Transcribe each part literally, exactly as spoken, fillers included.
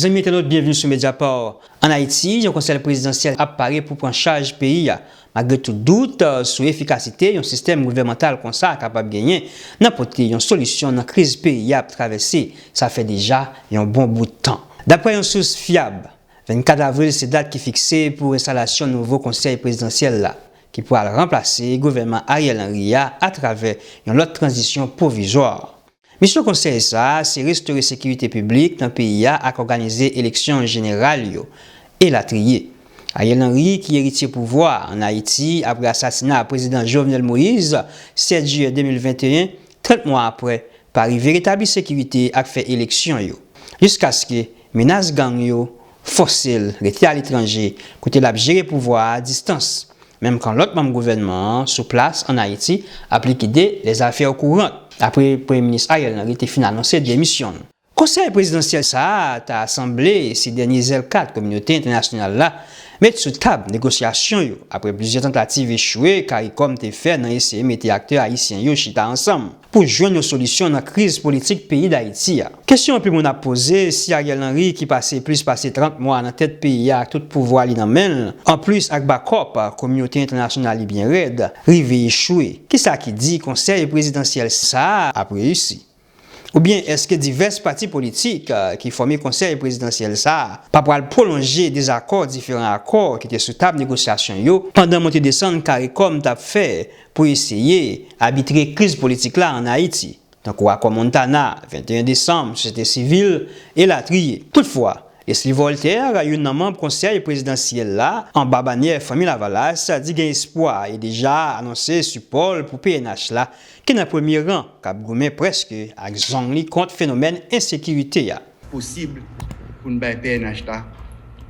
Zanmi entènot, byenveni sou Mediapart. Ann Ayiti, yon konsèy prezidansyèl ap pare pou pran chaj peyi a. Malgre tout dout, euh, sou efikasite yon sistèm gouvènmantal konsa kapab genyen nan pote yon solisyon nan kriz peyi a ap travèse, sa fè deja yon bon bout tan. Daprè yon sous fyab, vennkat avril se dat ki fikse pou enstalasyon nouvo konsèy prezidansyèl la, ki pral ranplase gouvènman Ariel Henry a atravè yon lòt tranzisyon pwovizwa. Misyon konsèy sa a se restore sekirite piblik nan peyi a ak òganize eleksyon jeneral yo, elatriye. Ariel Henry, ki eritye pouvwa a ann Ayiti apre asasina prezidan Jovenel Moïse, sèt jiyè de mil venteyen, trant mwa apre, pa rive retabli sekirite ak fè eleksyon yo, jiskaske menas gang yo fòse l rete aletranje, kote l ap jere pouvwa a a distans, menm kan lòt manm gouvènman an sou plas ann Ayiti ap likide lèzafè kouran, apre Premye Minis Ariel Henry te fin anonse demisyon l. Konsèy prezidansyèl sa a ta sanble se dènye zèl kat kominote entènasyonal la met sou tab negosyasyon yo, apre plizyè tantativ echwe CARICOM te fè nan eseye mete aktè ayisyen yo chita ansanm pou jwenn yon solisyon nan kriz politik peyi Dayiti a. Kesyon anpil moun ap poze, si Ariel Henry, ki pase plis pase trant mwa nan tèt peyi a ak tout pouvwa li nan men l, anplis ak bakòp kominote entènasyonal li byen rèd, rive echwe, kisa ki di konsèy prezidansyèl sa a ap reyisi? Oubyen èske divès pati politik, euh, ki fòme konsèy prezidansyèl sa a pa pral pwolonje dezakò diferan akò ki te sou tab negosyasyon yo pandan monte desann CARICOM t ap fè pou eseye abitre kriz politik la ann Ayiti, tankou akò Montana, venteyen desanm, sosyete sivil, elatriye. Toutfwa, Leslie Voltaire, youn nan manm konsèy prezidansyèl la, anba banyè Fanmi Lavalas, di gen espwa e deja anonse sipò l pou P N H la, ki nan premye ran, k ap goumen prèske ak zong li kont fenomèn ensekirite a. Posib pou n bay P N H la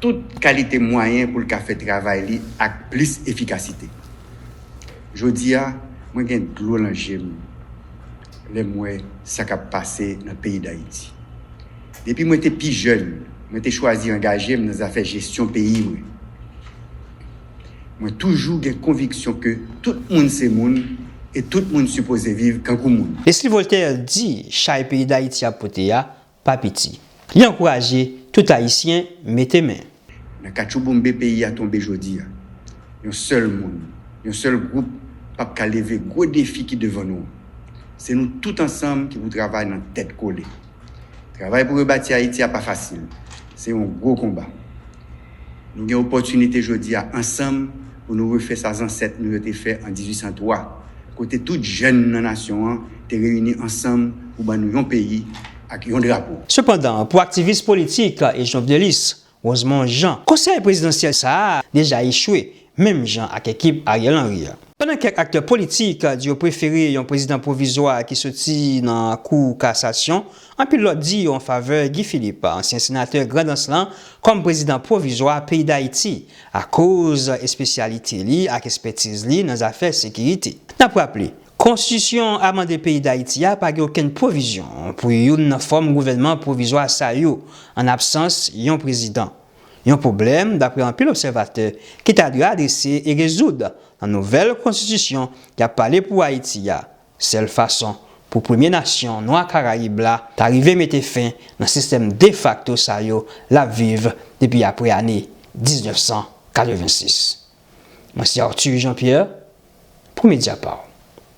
tout kalite mwayen pou l ka fè travay li ak plis efikasite. Jodi a, mwen gen dlo nan je m lè m wè sa k ap pase nan peyi Dayiti. Depi mwen te pi jèn, mwen te chwazi angaje m nan zafè jesyon peyi mwen. Mwen toujou gen konviksyon ke tout moun se moun e tout moun sipoze viv kankou moun. Leslie Voltaire di chay peyi Dayiti ap pote a pa piti. Li ankouraje tout Ayisyen mete men. Nan katchouboumbe peyi a tonbe jodi a, yon sèl moun, yon sèl gwoup p ap ka leve gwo defi ki devan nou an. Se nou tout ansanm ki pou travay nan tèt kole. Travay pou rebati Ayiti a pa fasil. Se yon gwo konba. Nou gen opòtinite jodi a ansanm pou nou refè sa zansèt nou yo te fè an dizuit san twa, kote tout jèn nan nasyon an te reyini ansanm pou ban nou yon peyi ak yon drapo. Sepandan, pou aktivis politik e jovenelis Rosemond Jean, konsèy prezidansyèl sa a deja echwe, menm jan ak ekip Ariel Henry a. Pandan kèk aktè politik di yo prefere yon prezidan pwovizwa ki soti nan Kou Kasasyon, anpil lòt di yo an favè Guy Philippe, ansyen senatè Grandans lan, kòm prezidan pwovizwa peyi Dayiti, akoz espesyalite li ak ekspètiz li nan zafè sekirite. N ap raple, Konstitisyon amande peyi Dayiti a pa gen okenn pwovizyon pou youn nan fòm gouvènman pwovizwa sa yo, an absans yon prezidan. Yon pwoblèm, daprè anpil obsèvatè, ki ta dwe adrese e rezoud nan nouvèl konstitisyon y ap pale pou Ayiti a. Sèl fason pou premye nasyon nwa Karayib la ta rive mete fen nan sistèm defakto sa yo l ap viv depi apre ane diznèf san katrevensis. Mwen se Arthur Jean Pierre pou Mediapart.